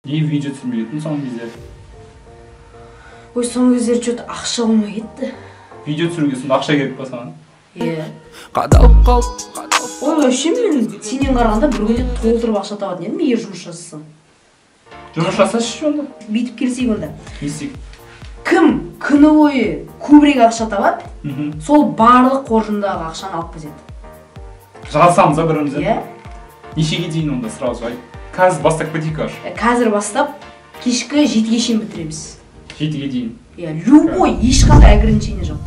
Не видео түсірмей кеттің соңғы кездері? Ой, соңғы кездері что-то ақша болмай кетті. Видео түсіруге сонда ақша керек па саған? Иә. Қадалып қалып. Ой, вообще мен сенен қарағанда бір күнде толтырып ақша табатын едім, егер жұмыс жасасам. Жұмыс жасашы онда. Бүйтіп келсек онда. Не істейік? Кім күні бойы көбірек ақша табады, сол барлық қоржындағы ақшаны алып кетеді. Жарысамыз ба бірімізді? Иә. Нешеге дейін онда сразу айт. Қазір бастап кетейік аш. Қазір бастап кешкі 7-ге шейін бітіреміз. 7-ге дейін. Иә, любой, ешқандай ограничение жоқ.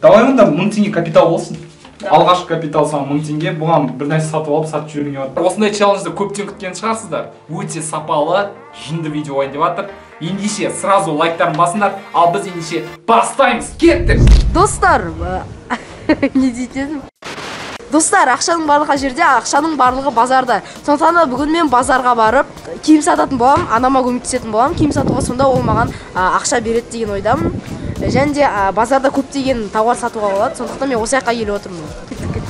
Давай онда 1000 теңге капитал болсын. Алғашқы капитал саған 1000 теңге, бұған бір нәрсе сатып алып сатып жіберуге болады. Осындай челленджді көптен күткен шығарсыздар. Өте сапалы, жынды видео ойын деп жатыр. Ендеше сразу лайктарын басыңдар, ал біз ендеше бастаймыз. Кеттік. Достар, не дейтін едім? Достар, ақшаның барлығы жерде, ақшаның барлығы базарда. Сондықтан да бүгін мен базарға барып киім сататын боламын, анама көмектесетін боламын. Киім сатуға, сонда ол маған ақша береді деген ойдамын. Және де базарда көптеген тауар сатуға болады. Сондықтан мен осы жаққа келіп отырмын. Кеттік, кеттік.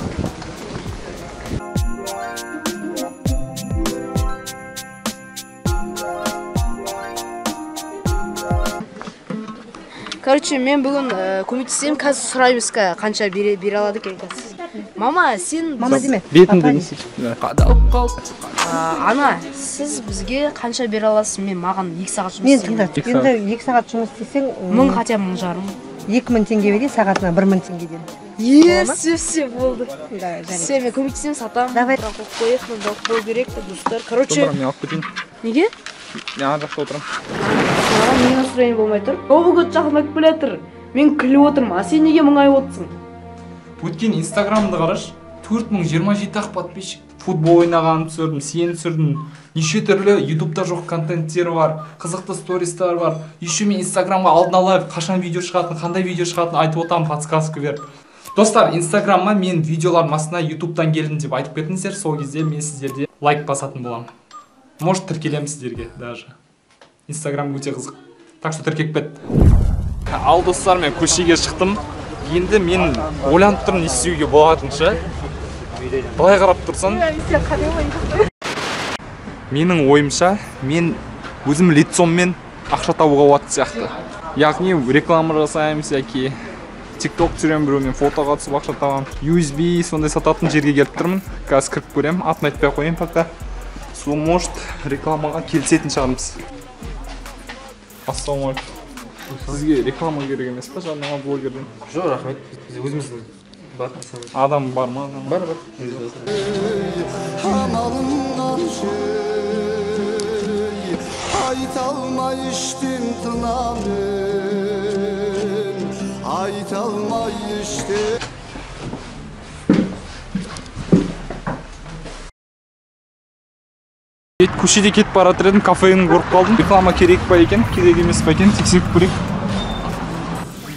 Короче, мен бүгін көмектесемін, қазір сұраймыз, қанша бере алады екен қазір. Мама, сен Мама деме. Бетіңді не істейсің? Қадалып қалып. Ана, сіз бізге қанша бере аласыз? Мен маған 2 сағат жұмыс Мен істеймін. тыңда, енді 2 сағат жұмыс істесең, 1000 хотя бы 1500. 2000 теңге берейін, сағатына 1000 теңгеден. Е, все, все, болды. Да, жарайды. Все, мен көмектесемін, сатамын. Давай. Бірақ қойып қояйық, мында қою керек, достар. Короче, Мен алып кетейін. Неге? Мен ана жақта отырамын. Маған неге настроение болмай тұр? Новый год жақындап келе жатыр. Мен күліп отырмын, а сен неге мұңайып отырсың? Өткен Инстаграмды қарашы, 4027 ақ подписчик. Футбол ойнағанын түсірдім, сені түсірдім. Неше түрлі ютубта жоқ контенттер бар, қызықты стористар бар. Еще мен Инстаграмға алдын ала қашан видео шығатын, қандай видео шығатынын айтып отырамын, подсказка беріп. Достар, Инстаграмға мен видеоларым астына ютубтан келдім деп айтып кетіңіздер, сол кезде мен сіздерде лайк басатын боламын. Может, тіркелемін сіздерге даже. Инстаграм өте қызық. Так что тіркеліп кет. Ал достар, мен көшеге шықтым. Енді мен ойланып тұрмын, не істеуге болатынша. Былай қарап тұрсаң, менің ойымша, мен өзім лицоммен ақша табуға болатын сияқты. Яғни реклама жасаймын всякие, TikTok түсіремін, біреумен фотоға түсіп ақша табамын. USB сондай сататын жерге келіп тұрмын. Қазір кіріп көремін, атын айтпай ақ қояйын пока. Сол может рекламаға келісетін шығармыз. Ассалаумағалейкум. Сізге реклама керек емес па, жарнама блогерден? Жоқ, рахмет. Біз өзіміздің бар. Адам бар ма? Бар, бар. Айта алмай іштім тынамын, айта алмай іштім. Көшеде кетіп бара жатыр едім, кафені көріп қалдым. Реклама керек па екен, керек емес па екен, тексеріп көрейік.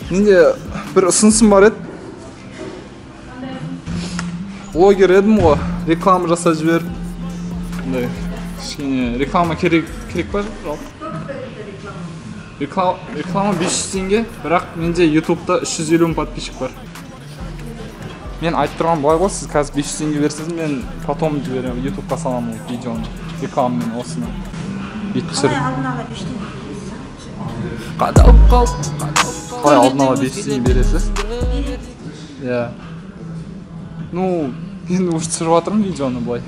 Менде бір ұсынысым бар еді. Блогер едім ғой, реклама жасап жіберіп. Мындай кішкене реклама керек па жалпы? Реклама 500 теңге, бірақ менде ютубта 350 мың подписчик бар. Мен айтып тұрған былай ғой, сіз қазір 500 теңге берсеңіз, мен потом жіберемін, ютубқа саламын ол видеоны, рекламамен осыны. Бет түсіріп. Қадалып қалып. Қалай алдын ала 500 теңге бересіз? Иә. Ну, мен уже түсіріп жатырмын видеоны былай.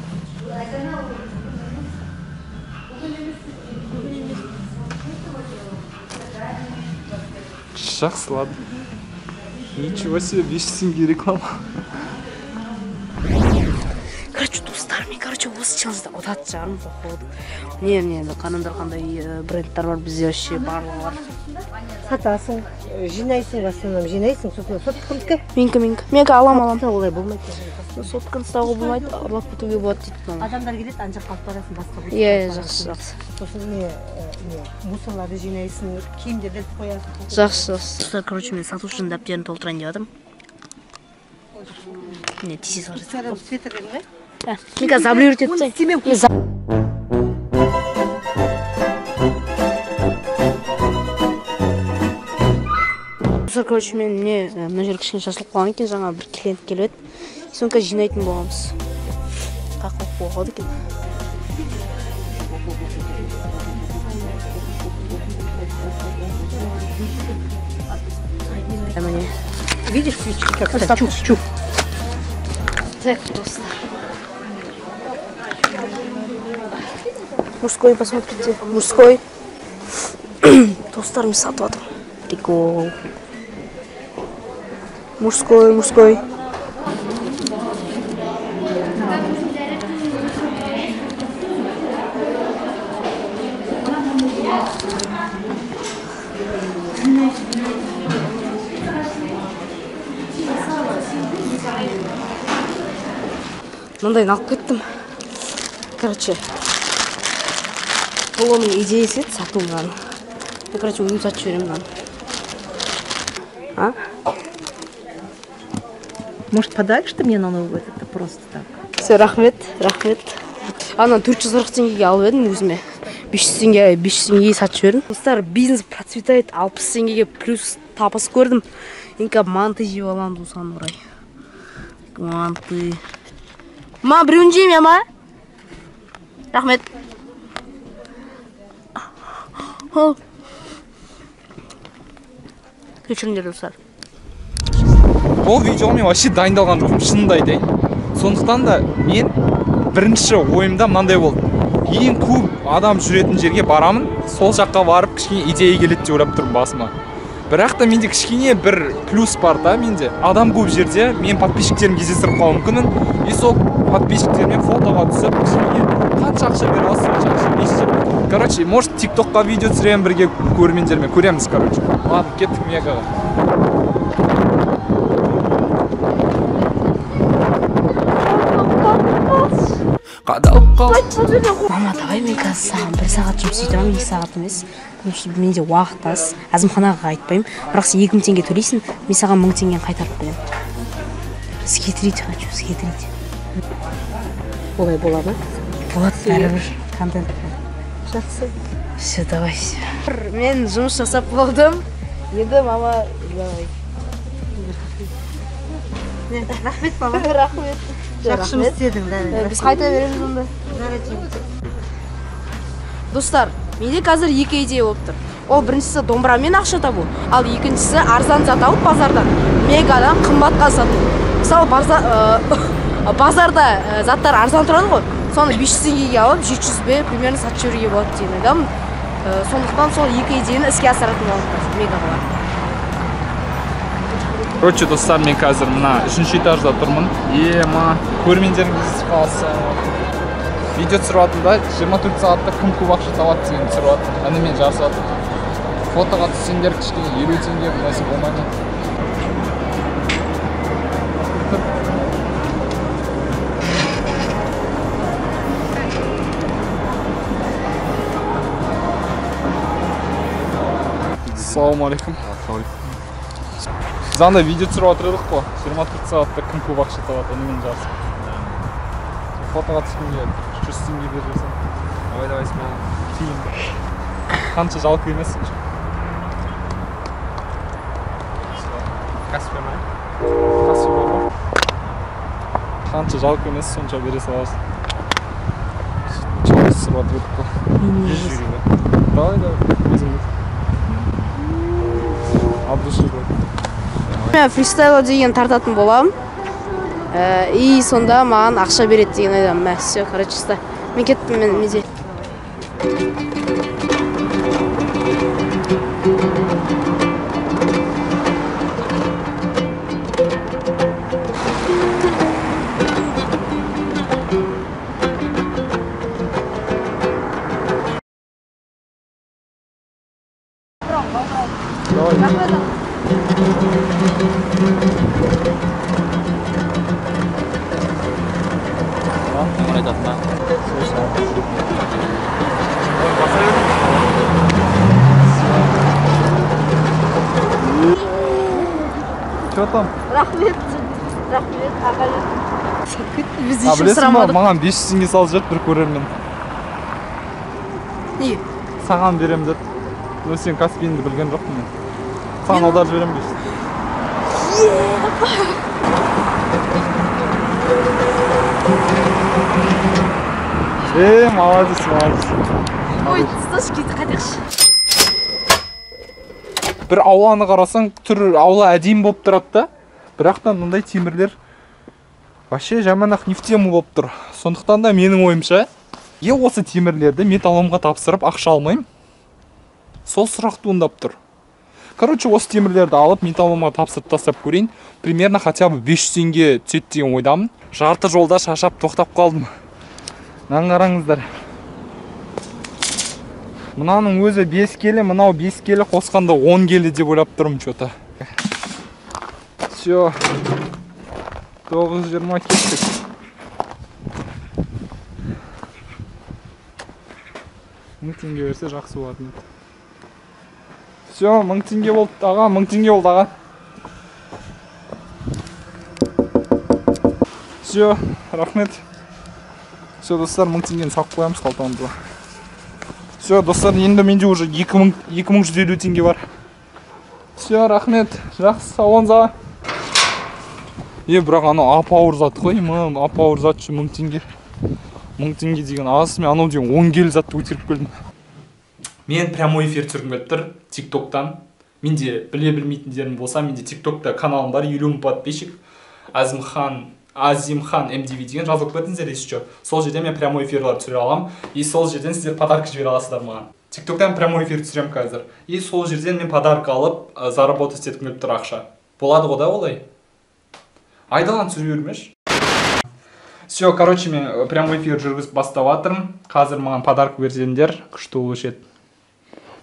Жақсы, ладно. Ничего себе, 500 теңге реклама. Короче, достар, мен, короче, осы челленджді ұтатын шығармын, походу. Не, қараңдар қандай брендтар бар бізде вообще, барлығы бар. Сатасың, жинайсың, в основном жинайсың, сосын сотка кімдікі? Менікі, менікі. Менікі алам, алам. Сотка олай болмайды. Сотканы ұстауға болмайды, ұрлап кетуге болады дейді мама. Адамдар келеді, ана жаққа алып барасың, басқа бөлмеге Иә, алып жақсы, барасың. жақсы. Сосын не, мусорларды жинайсың, киімдерді іліп қоясың. Жақсы, жақсы. Достар, короче, мен сатушының дәптерін толтырайын деп жатырмын. Не, тисе салшы. Свитер дедің ғой? Мен қазір заблюрить етіп тастайын. Мен Достар, короче, мен не, мына жер кішкене шашылып қалған екен, жаңа бір клиент келіп еді. Соны қазір жинайтын боламыз. Қақ қойып болады екен. Видишь свечки, как так? Чух, чух. Так, достар. Мужской, посмотрите. Мужской. Достар, мен сатып жатырмын. Прикол. Мужской, мужской. Мындайын алып кеттім. Короче, бұл оның идеясы еді, сату мынаны. Мен, короче, өзім сатып жіберемін мынаны. А? Может, подаришь ты мне на Новый год? Это просто так. Все, рахмет, рахмет. Ана 440 теңгеге алып едім өзіме. 500 теңге, 500 теңгеге сатып жібердім. Достар, бизнес процветает, 60 теңгеге плюс табыс көрдім. Енді манты жеп аламын осыған орай. Манты. Ма, біреуін жеймін, ма? Рахмет. Кешіріңдер, достар. Бұл видеоға мен вообще дайындалған жоқпын, шынымды айтайын. Сондықтан да мен бірінші ойымда мынандай болды. Ең көп адам жүретін жерге барамын, сол жаққа барып кішкене идея келеді деп ойлап тұрмын басыма. Бірақ та менде кішкене бір плюс бар да менде. Адам көп жерде мен подписчиктерімді кездестіріп қалуым мүмкінмін. И сол подписчиктермен фотоға түсіп, кішкене қанша ақша бере аласың, сонша ақша бересің. Короче, может, тиктокқа видео түсіремін бірге көрермендермен. Көреміз, короче. Ладно, кеттік Мегаға. Мама, давай мен қазір саған 1 сағат жұмыс істей тұрамын, 2 сағат емес. Потому что менде уақыт аз. Әзімханаға айтпаймын. Бірақ сен 2000 теңге төлейсің, мен саған 1000 теңгені қайтарып беремін. Схитрить хочу, схитрить. Олай бола ма? Болады, бәрібір контент. Жақсы. Все, давай, все. Мен жұмыс жасап болдым. Енді мама, давай. Рахмет, мама. Рахмет. Жақсы жұмыс істедің. Біз қайта береміз онда. Достар, менде қазір 2 идея болып тұр. Ол біріншісі домбырамен ақша табу, ал екіншісі арзан зат алып базардан, мегадан қымбатқа сату. Мысалы, базарда заттар арзан тұрады ғой, соны 500 теңгеге алып 700-бе примерно сатып жіберуге болады деген ойдамын. Сондықтан сол 2 идеяны іске асыратын боламын қазір мегаға барып. Короче, достар, мен қазір мына 3-ші этажда тұрмын. Ема, көрермендерім кездесіп қалса. Видео түсіріп жатырмын да, 24 сағатта кім көп ақша табады деген түсіріп жатырмын. Інімен жарысып жатырмын. Фотоға түссеңдер кішкене 50 теңге бір нәрсе болмай ма? Ассалаумағалейкум. Біз анда видео түсіріп жатыр едік қой. 24 сағатта кім көп ақша табады, інімен жарысып. Фотоға түскенге 100 теңге беріп жіберсем. Давай, давай, смело. Қиын. Қанша жалко емес. Каспий ма? Каспий бар ма? Қанша жалко емес, сонша бере саласың. Түсіріп жатыр едік қой. 100 ба? Давай, давай, өзің. От души. Мен фристайл деген тартатын боламын. И сонда маған ақша береді деген ойдамын. Мә, все, короче, ұста. Мен кеттім, мен менде. Что там? Рахмет, рахмет, аға. Біз А ешкім білесің ба, сұрамадық. маған 500 теңге салып жіберді бір көрермен. Неге? Саған беремін деді. Но сен Каспийіңді білген жоқпын мен. Саған аударып жіберемін 500. Молодец, молодец. Ой, слушай, кетіп қайтайықшы. Бір ауланы қарасаң, түр аула әдемі болып тұрады да. Бірақ та мындай темірлер вообще жаман-ақ не в тему болып тұр. Сондықтан да менің ойымша, осы темірлерді металломға тапсырып ақша алмаймын. Сол сұрақ туындап тұр. Короче, осы темірлерді алып металломға тапсырып тастап көрейін. Примерно хотя бы 500 теңге түседі деген ойдамын. Жарты жолда шаршап тоқтап қалдым. Мынаны қараңыздар. Мынаның өзі 5 келі, мынау 5 келі, қосқанда 10 келі деп ойлап тұрмын что-то. Все. 9:20 кеттік. 1000 теңге берсе жақсы болатын еді. Все, 1000 теңге болды аға, 1000 теңге болды аға. Все, рахмет. Все, достар, 1000 теңгені салып қоямыз қалтамызға. Все, достар, енді менде уже 2150 теңге бар. Все, рахмет. Жақсы, сау болыңыз аға. Бірақ анау ап-ауыр зат қой, ап-ауыр зат үшін 1000 теңге. 1000 теңге деген аз, мен анау деген 10 келі затты көтеріп келдім. Мен прямой эфир түсіргім келіп тұр TikTok'тан. Менде біле білмейтіндерім болса, менде TikTok'та каналым бар, 50 000 подписчик. Азимхан MDV деген жазылып кетіңіздер, если что. Сол жерден мен прямой эфирлар түсіре аламын. И сол жерден сіздер подарка жібере аласыздар маған. TikTok'тан прямой эфир түсіремін қазір. И сол жерден мен подарка алып, заработать еткім келіп тұр ақша. Болады ғой да олай? Айдалан түсіре бермеші. Все, короче, мен прямой эфир жүргізіп бастап жатырмын. Қазір маған подарка берсеңдер, күшті болушы еді.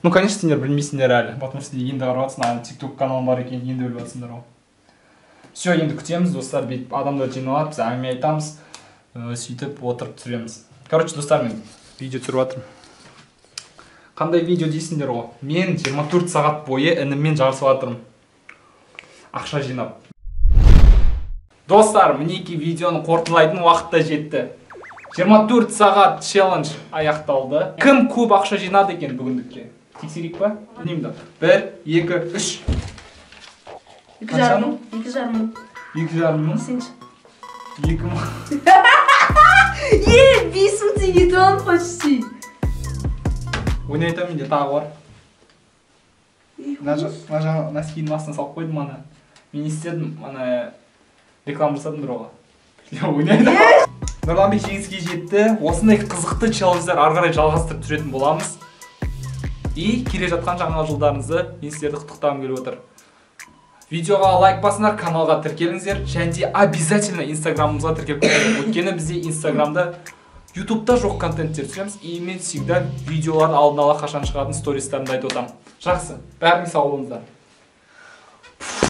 Ну, конечно, сендер білмейсіңдер әлі, потому что енді қарап жатсың, TikTok каналым бар екенін енді біліп жатсыңдар ғой. Все, енді күтеміз, достар, бүйтіп адамдар жиналады, біз әңгіме айтамыз, сөйтіп отырып түсіреміз. Короче, достар, мен видео түсіріп жатырмын. Қандай видео дейсіңдер ғой? Мен 24 сағат бойы ініммен жарысып жатырмын. Ақша жинап. Достар, мінекей видеоны қорытындылайтын уақыт та жетті. 24 сағат челлендж аяқталды. Кім көп ақша жинады екен бүгіндікке? Тексерейік па? Білмеймін. 1, 2, 3. 2,5 мың. 2,5 мың. 2,5 мың? Сенші. 2 мың. 5000 теңге туған почти. Ойнай айтамын, менде тағы бар. Мына носкидің астына салып қойдым ана. Мен не істедім, ана реклама жасадым бір оға. Ойнай айтамын. Нұрланбек жеңіске жетті. Осындай қызықты челлендждер ары қарай жалғастырып түсіретін боламыз. И келе жатқан жаңа жылдарыңызды мен сіздерді құттықтағым келіп отыр. Видеоға лайк басыңдар, каналға тіркеліңіздер және де обязательно инстаграмымызға тіркеліп кетіңіздер. Өйткені бізде инстаграмда, ютубта жоқ контенттер түсіреміз. И мен всегда видеолар алдын ала қашан шығатын стористарымды айтып отырамын. Жақсы, бәріңіз сау болыңыздар.